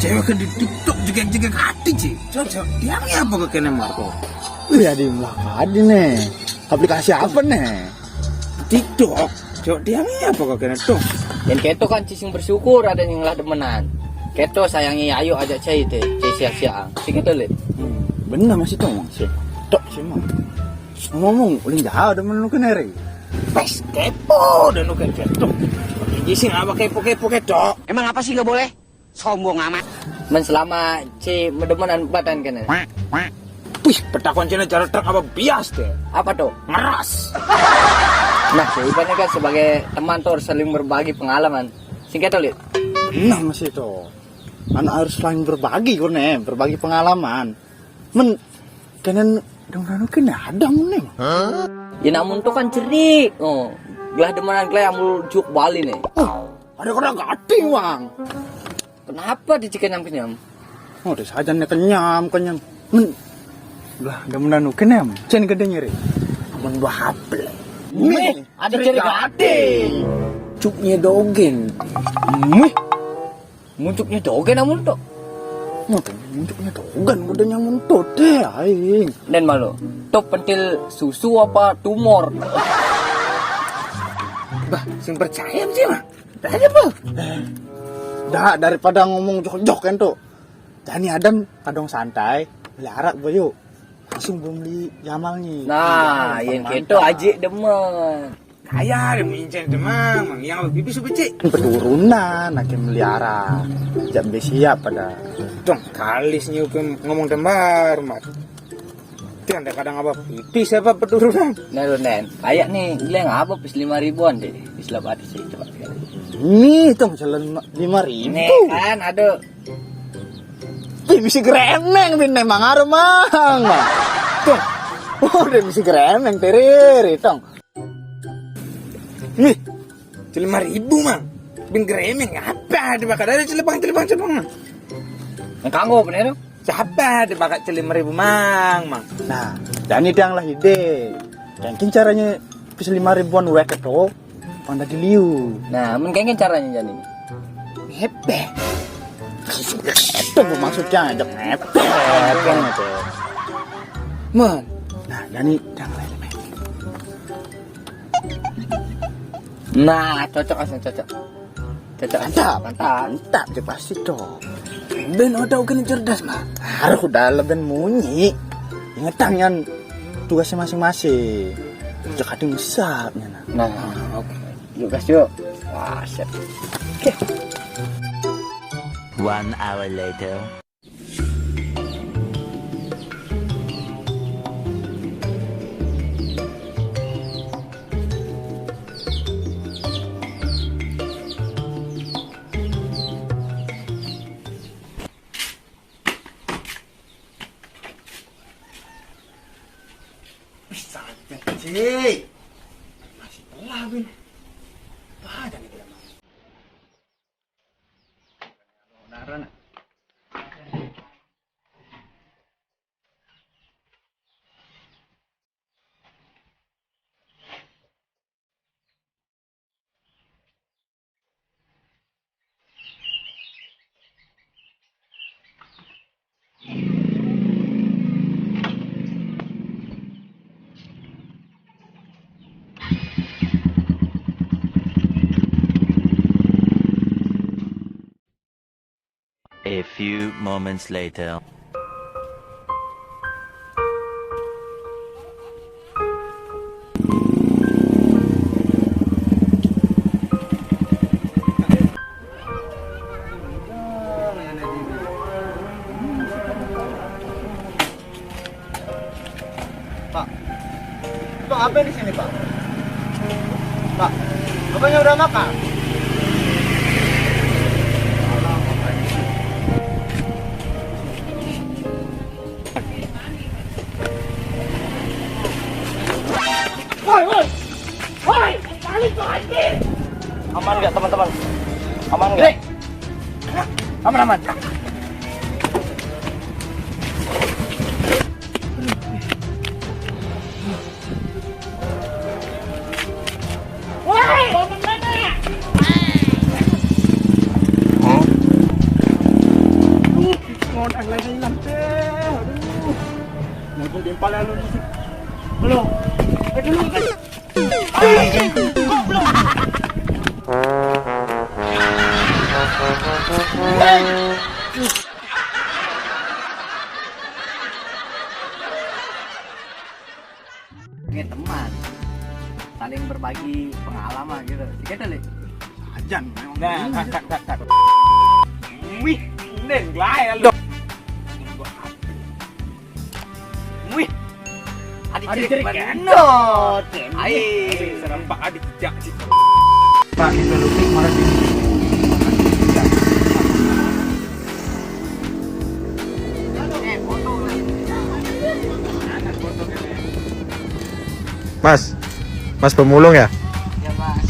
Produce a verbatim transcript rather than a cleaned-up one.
Cewek kan di TikTok jegek-jegek hati, Ci. Cocok. Yang apa ke kene, Marco? Wih, ada yang melakadi nih. Aplikasi apa nih? TikTok. Cok, dia ini apa kok kena tuh? Yang keto kan cicing bersyukur ada yang lah demenan. Keto sayangi ayo ajak cai teh, cai sia-sia. Si keto le. Hmm, bener masih tuh, Mang. Si tok sih, Mang. Ngomong, ulin jauh demen lu kena re. Pas kepo dan lu kepo tuh. Jadi sih apa kepo-kepo keto? Emang apa sih nggak boleh? Sombong amat. Men selama ci medemenan badan kene. Wih, petakon cina cara truk apa bias deh. Apa tuh? Ngeras. Nah, si Iban ini kan sebagai teman tuh harus saling berbagi pengalaman. Singkat tuh, Lid. Nah, masih tuh. Anak harus saling berbagi kone, berbagi pengalaman. Men kenen dong nanu kene ada men nih. Ya namun tuh kan cerik. Oh, gelah demenan gelah yang juk Bali nih. Oh, ada kena gati, Wang. Kenapa dicikenyam-kenyam? Oh, udah saja nih kenyam, kenyam. Men, lah, udah menanu kenyam. Cen gede nyeri. Amun bahaple. Nih, ada cerita ade. Cuknya dogen. Wih, muncuknya dogen amun tuh. Muncuknya dogen, udah nyamun tuh deh, aing. Dan malu, tuh pentil susu apa tumor? Bah, sing percaya sih mah. Tanya apa? Dah, daripada ngomong jok-jok kan tuh. Jani Adam kadang santai, beli arak boyo. Langsung belum beli Jamal nih. Nah, yang gitu aja demen. Kaya ada mincen demang, mang yang lebih bisa becik. Peturunan, akhirnya beli arak. Jam siap pada. Dong, kalis nyupin ngomong dembar, mat. Tiang deh kadang apa pipis apa peturunan. Nah, lu, Nen, kayak nih, lu yang apa pis lima ribuan deh, pis lima ratus sih, coba. Ini tuh jalan lima ribu. Nih kan, aduh. Ih, bisa geremeng, bin memang aremang. Tuh, oh, udah bisa geremeng, teriri, tong. Nih, lima ribu, mang. Bin geremeng, apa? Dibakar ada celebang, celebang, celebang, mang. Yang kanggo, bener tuh? Siapa dibakar lima ribu, mang, mang? Nah, Dani tiang lah ide. Mungkin caranya bisa lima ribuan wek itu, panda diliu. Nah, men kengken caranya jadi. Ngepeh. Itu gua maksudnya, ada ngepeh. Ngepeh. Men. Nah, Dani tiang lah ide. Nah, cocok, asal cocok. Cocok. Mantap. Mantap. Mantap, dia pasti tuh. Ben, oh, tahu kena cerdas, mah. Harus udah leben munyi. Ingetan kan tugasnya masing-masing. Cek hati ngesapnya, nah. Nah, oke. Yuk, gas, yuk. Wah, siap. Oke. One hour later. Wih, sangat kecil. Masih telah, Bin. Wah, jangan tidak mau. A few moments later. Pak, itu apa di sini, Pak? Pak, bapaknya udah makan? Woi, woi, woi, balik tuh anjir. Aman nggak, teman-teman? Aman nggak? Aman, aman. Woi, mau kemana? Pala lu musik. Belum. Eh, dulu kan. Ini teman, saling berbagi pengalaman gitu. Kita, Li. Ajan memang. Nah, kat, kat, kat, kat. Wih, nen, gelai lu. Wih. Adi cerik gendot. Ai, serempak adi kijak sih. Pak, kita lutik malah di. Mas, Mas pemulung ya? Ya, Mas.